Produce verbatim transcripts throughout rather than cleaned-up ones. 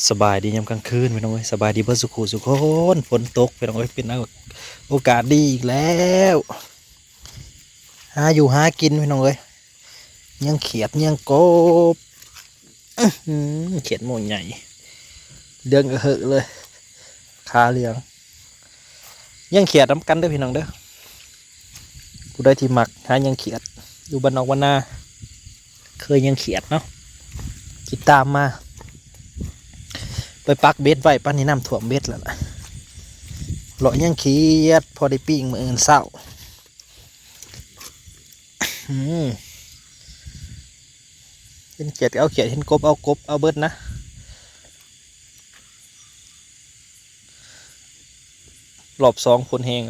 สบายดียามกลางคืนพี่น้องเอ้ย สบายดีเบิดสุขุสุขคน ฝนตกพี่น้องเอ้ย เป็นโอกาสดีอีกแล้ว หาอยู่หากินพี่น้องเอ้ย ยังเขียดยังกบ อื้อหือ เขียดโม่ใหญ่ เหลืองเออเหอะเลย ขาเหลือง ยังเขียดนำกันเด้อพี่น้องเด้อ ผู้ใดที่มักหายังเขียด อยู่บ้านนอกบ้านนา เคยยังเขียดเนาะ ติดตามมา ไปปักเบ็ดไว้ ป่านนี้น้ำท่วมเบ็ดแล้วล่ะ เลาะยังเขียด พอได้ปิ้งมื้ออื่นเช้า อืม เห็นเขียดเอาเขียด เห็นกบเอากบ เอาเบิดนะ รอบสองคนแฮง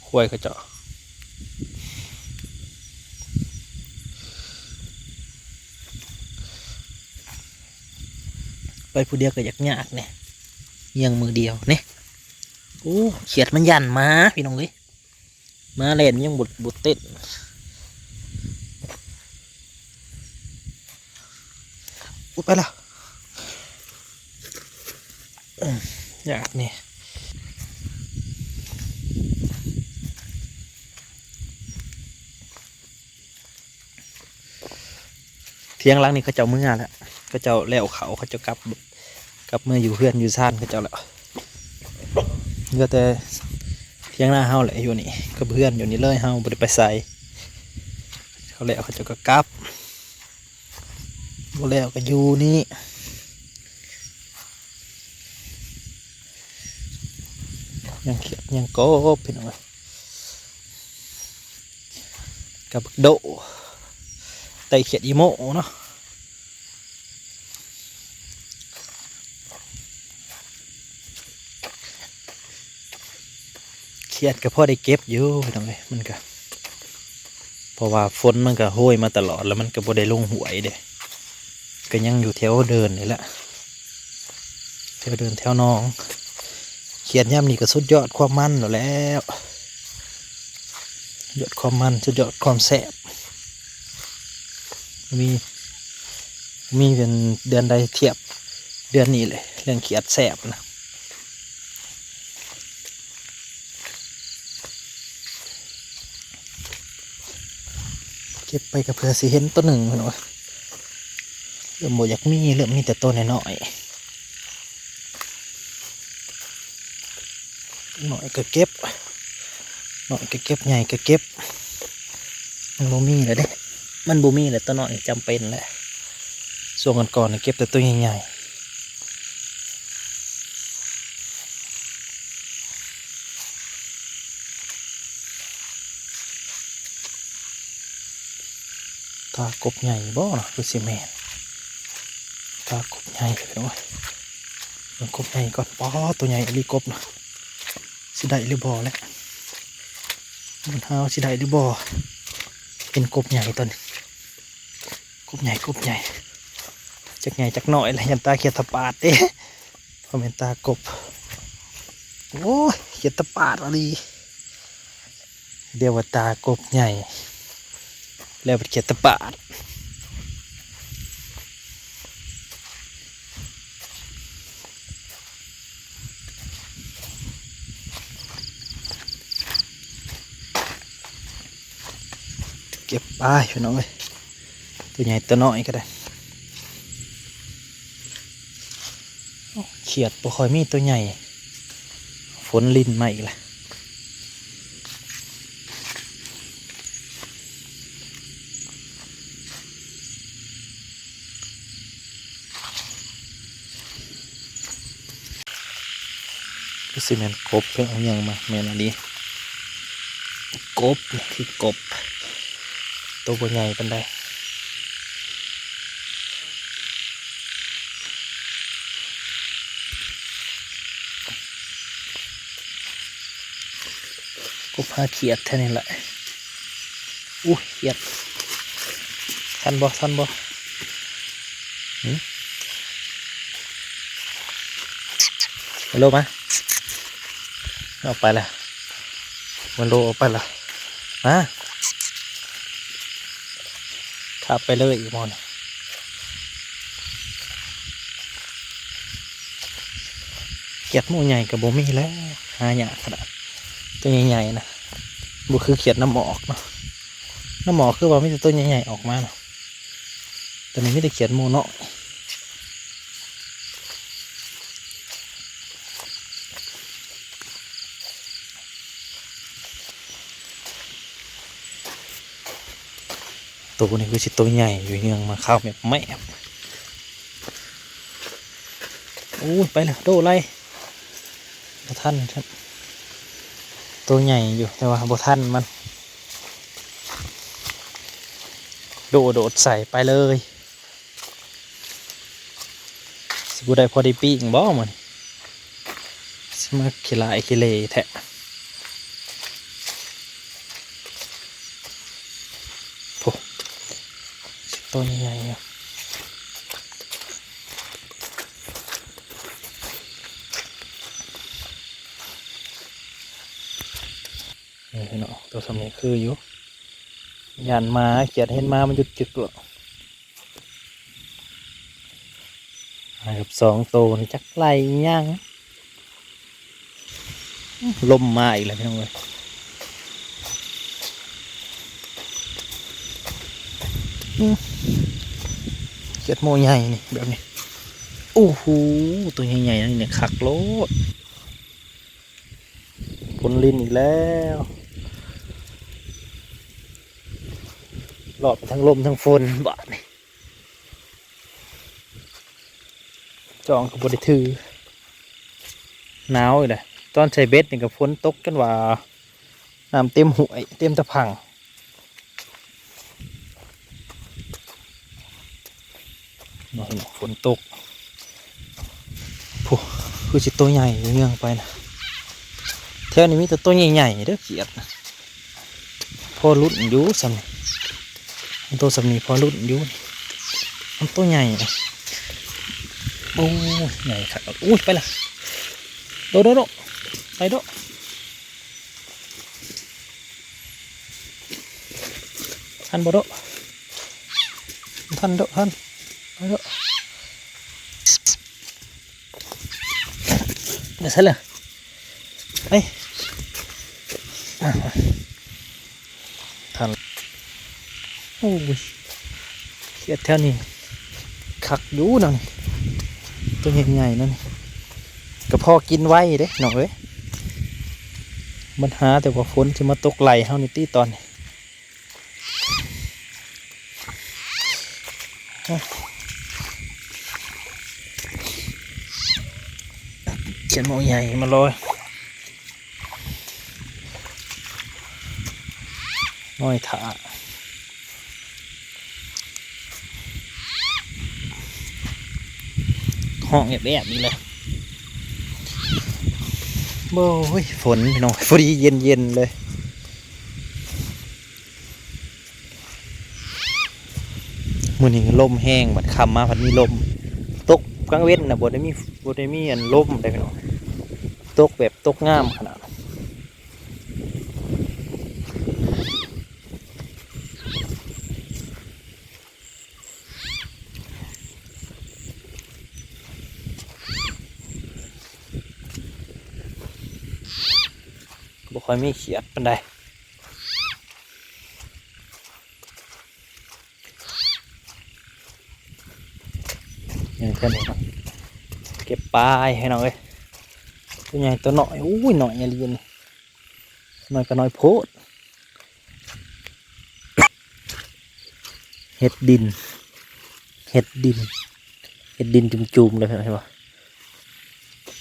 ควายเขาเจ้า ไปผู้เดียวก็ยากๆเนี่ย เยี่ยงมือเดียวเนี่ย โอ้ เขียดมันยันมา พี่น้องเอ้ย มาแล่นยังบ่ บ่เต้น อุ๊ย ไปละ อืม อยากนี่ เถียงหลังนี่เขาเจ้าเมือแล้ว เขาเจ้าแล้วเขา เขาเจ้ากลับ กลับเมืออยู่เฮือนอยู่ซานเขาเจ้าแล้ว เหลือแต่เถียงนาเฮาแหละอยู่นี่ กับเฮือนอยู่นี่เลย เฮาบ่ได้ไปไส เขาแล้วเขาเจ้าก็กลับ บ่แล้วก็อยู่นี่ ยังเขียดยังกบพี่น้องเอ้ย กับบักโด ไต่เขียดอีโมเนาะ เขียดก็พอได้เก็บอยู่พี่น้องเอ้ย มันก็ เพราะว่าฝนมันก็โฮยมาตลอด แล้วมันก็บ่ได้ลงห้วยเด้ ก็ยังอยู่แถวเดินนี่แหละ แถวเดินแถวหนอง เขียดยามนี้ก็สุดยอดความมันแล้วแหละ ยอดความมัน สุดยอดความแซ่บ มี มีเป็นเดือนใดเทียบเดือนนี้เลย เรื่องเขียดแซ่บนะ เก็บไปก็เพื่อสิเห็นตัวหนึ่งพี่น้อง เริ่มบ่อยากมี เริ่มมีแต่ตัวน้อยๆ น้อยก็เก็บ น้อยก็เก็บ ใหญ่ก็เก็บ มันบ่มีแล้วเด้ มันบ่มีแล้ว ตัวน้อยจำเป็นแหละ ช่วงก่อนๆนี่เก็บแต่ตัวใหญ่ๆ ตากบใหญ่บ่เนาะ คือสิแม่น ตากบใหญ่พี่น้องเอ้ย เบิ่งกบใหญ่ก่อน ป๊าด ตัวใหญ่อีหลีกบนะ สิได้หรือบ่แหละ มันหาว่าสิได้หรือบ่ เป็นกบใหญ่ตัวนี้ กบใหญ่ กบใหญ่ จักใหญ่จักน้อยละ ยันตาเขียดตะปาดเด้ เพราะเป็นตากบ โอ้ย เขียดตะปาดอีหลี เดี๋ยวว่าตากบใหญ่ แล้วเป็นเขียดตะปาด เก็บไปพี่น้องเอ้ย ตัวใหญ่ตัวน้อยก็ได้ เขียดบ่ค่อยมีตัวใหญ่ ฝนลินมาอีกแล้ว ก็สิแม่นกบ เพิ่นเอาหยังมา แม่นอันนี้ กบ นี่คือกบ ตัวบ่ใหญ่ปานใด กบหาเขียดแท้นี่แหละ อู้ เขียด ทันบ่ ทันบ่ หืม ฮัลโหล มา ออกไปละ ฮัลโหล ออกไปละ มา ขับไปเลยอีกมอน เขียดหมู่ใหญ่ก็บ่มีแล้ว หายากขนาด ตัวใหญ่ๆนะ บ่คือเขียดน้ำหมอกเนาะ น้ำหมอกคือว่ามีแต่ตัวใหญ่ๆออกมาเนาะ แต่นี่มีแต่เขียดหมู่น้อย ตัวนี้คือสิตัวใหญ่อยู่ เฮืองมาเข้าแมบแมบ โอ้ย ไปเลย โดดไล่ บ่ทันครับ ตัวใหญ่อยู่ แต่ว่าบ่ทันมัน โดด โดดใส่ไปเลย สิบ่ได้พอได้ปิ้งบ่มื้อนี้ สิมาขี้ร้ายขี้เหร่แท้ โอ้ ตัวใหญ่อยู่ นี่พี่น้อง ตัวสำนี้คืออยู่ ย่านหมา เขียดเห็นหมามันหยุดจึกโลด หากับสองตัวนี่จักไล่อิหยัง ลมมาอีกแล้วพี่น้องเอ้ย อืม เขียดหมู่ใหญ่นี่แบบนี้ โอ้โห ตัวใหญ่ๆนั่นเนี่ยคักโลด ฝนลินอีกแล้ว รอดไปทั้งลมทั้งฝนบาดนี้ จองก็บ่ได้ถือ หนาวอีกเลย ตอนใส่เบ็ดนี่ก็ฝนตกจนว่า น้ำเต็มห้วย เต็มตะพัง บ่เห็นฝนตก โอ้ คือสิตัวใหญ่อยู่เฮืองไปนะ แถวนี้มีแต่ตัวใหญ่ๆเด้อ เขียดนะ พอลุ้นอยู่ส่ำนี้ ตัวส่ำนี้พอลุ้นอยู่ มันตัวใหญ่นะ โอ้ย ใหญ่คัก อุ้ย ไปละ โดด โดด โดด ไป โดด ทันบ่ โดด ทัน โดด ทัน ไป โดด เดี๋ยวใส่เลย ไป อ่ะ ทัน โอ้ย เขียดแถวนี้ คักอยู่นั่น ตัวใหญ่ๆนั่น ก็พอกินไว้เด้น้องเอ้ย มันหาแต่ว่าฝนสิมาตกไล่เฮานี่ติตอนนี้ เขียดหมู่ใหญ่มาลอย น้อยถา ห้องแอบๆอีกเลย โอ้ย ฝนพี่น้อง พอดีเย็นๆเลย มื้อนี้ลมแฮง บัดค่ำมาพัดมีลม ตกกลางเว็นน่ะ บ่ได้มี บ่ได้มีอันลมได้พี่น้อง ตกแบบตกงามขนาด บ่ค่อยมีเขียดปานใด อย่างเช่นนี้เนาะ เก็บปลาให้น้องเอ้ย ตัวใหญ่ตัวน้อย อุ้ย น้อยอีหลีนี่ น้อยก็น้อยโพด เห็ดดิน เห็ดดิน เห็ดดินจุ่มๆเลย เห็นปะ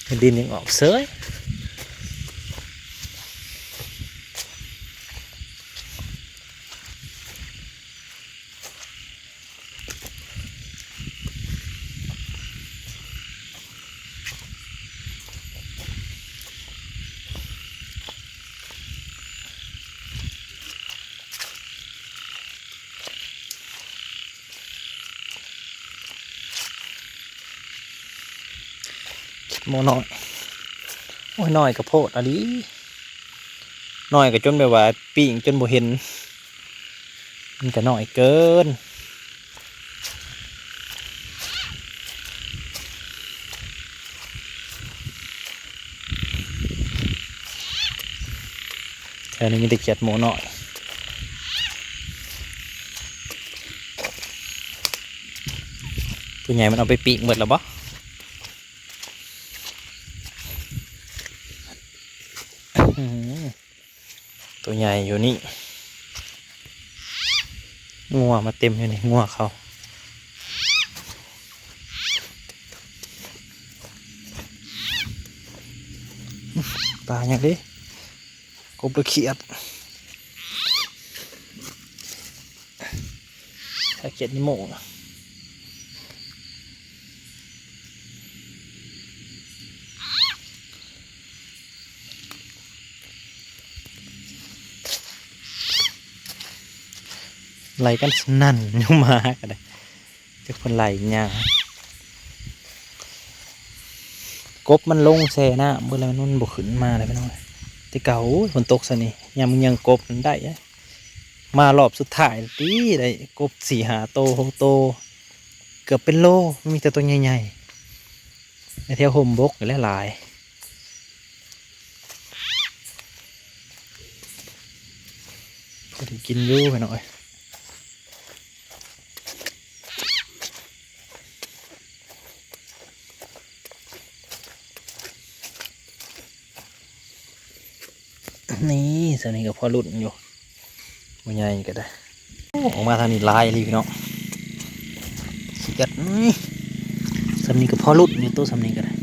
เห็ดดินยังออกเสย หมู่น้อย โอ้ย น้อยก็โพดอะลี น้อยก็จนแบบว่าปิ้งจนบ่เห็น มันก็น้อยเกิน แถวนี้มีแต่เขียดหมูน้อย ตัวใหญ่มันเอาไปปิ้งหมดแล้วบ่ อื้อหือ ตัวใหญ่อยู่นี่ งัวมาเต็มอยู่นี่ งัวเขา ปลาอย่างนี้ กบหรือเขียด ถ้าเขียดนี่โม่นะ ไล่กันสนั่น ยังมากันเลย จักเพิ่นไล่หยัง กบมันลงแช่น้ำเบิดแล้ว มันบ่ขึ้นมาแล้วพี่น้อง แต่เก่า โอ้ย ฝนตกซะนี่ ยามมันยังกบมันได้อะ มารอบสุดท้ายติได้กบสี่ห้าโต หกโต เกือบเป็นโล มันมีแต่ตัวใหญ่ๆ ในแถวห่มบกนี่แหละหลาย พอได้กินอยู่พี่น้องเอ้ย นี่ส่ำนี้ก็พอลุ้นอยู่ บ่ใหญ่ก็ได้ โอ้ ออกมาทางนี้หลายอีหลีพี่น้อง เขียด นี่ส่ำนี้ก็พอลุ้นอยู่ ตัวส่ำนี้ก็ได้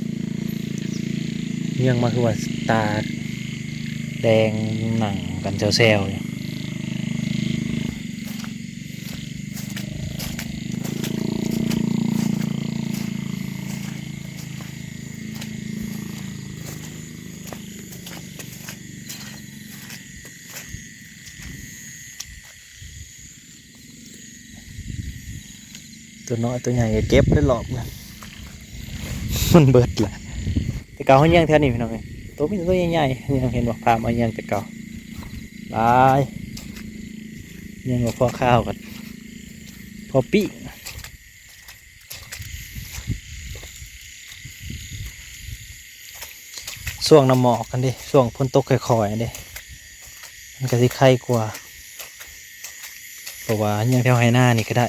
ยังมาคือว่าตาแดงหนังกันแซวๆอยู่ ตัวน้อยตัวใหญ่ก็เก็บได้รอบนะ มันเบิดละ แต่เก่าเขาเลี้ยงแถวนี้พี่น้องเอ้ย ตัวมีแต่ตัวใหญ่ๆ ยังเห็นว่าพามาเลี้ยงแต่เก่า หลาย เลี้ยงกับพ่อข้าวกัน พอปี ช่วงน้ำหมอกกันเด้ ช่วงฝนตกค่อยๆเด้ มันก็สิไคกว่า เพราะว่ายังแถวไฮ่นานี่ก็ได้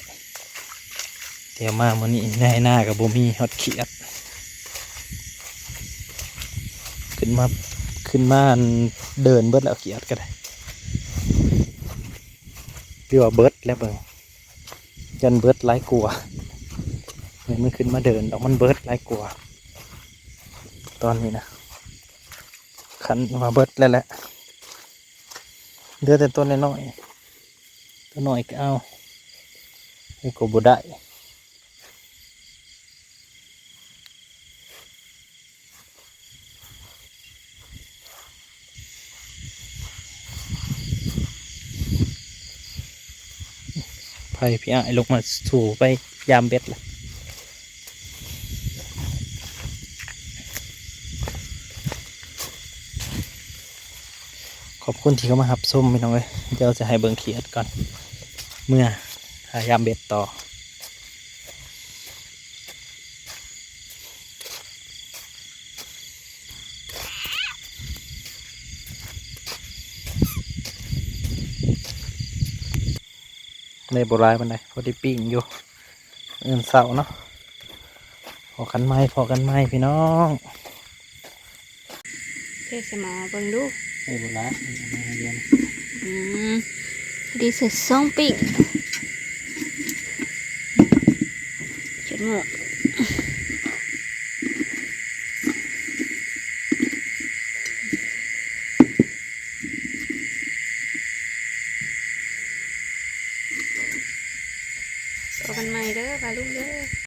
เดี๋ยวมามื้อนี้ในไฮ่นาก็บ่มีฮอดเขียด ขึ้นมา ขึ้นมาอันเดินเบิดแล้วเขียดก็ได้ หรือว่าเบิดแล้วเบิ่ง ยันเบิดหลายกว่า นี่มันขึ้นมาเดินดอก มันเบิดหลายกว่า ตอนนี้นะ คันว่าเบิดแล้วแหละ เหลือแต่ตัวน้อยๆ ตัวน้อยก็เอา ไอ้ก็บ่ได้ ไผพี่อ้ายลงมาสู่ไปยามเบ็ดล่ะ ขอบคุณที่เข้ามารับชมพี่น้องเอ้ย เดี๋ยวจะให้เบิ่งเขียดก่อน เมื่อหายามเบ็ดต่อ ได้บ่หลายปานใด พอได้ปิ้งอยู่ มื้ออื่นเช้าเนาะ พ้อกันใหม่ พ้อกันใหม่พี่น้อง เทใส่หม้อเบิ่งดู ได้บ่หลาย อืม ดีใส่สองปิ้ง เขียดหมู พ้อกันใหม่เด้อ ปาลุงเด้อ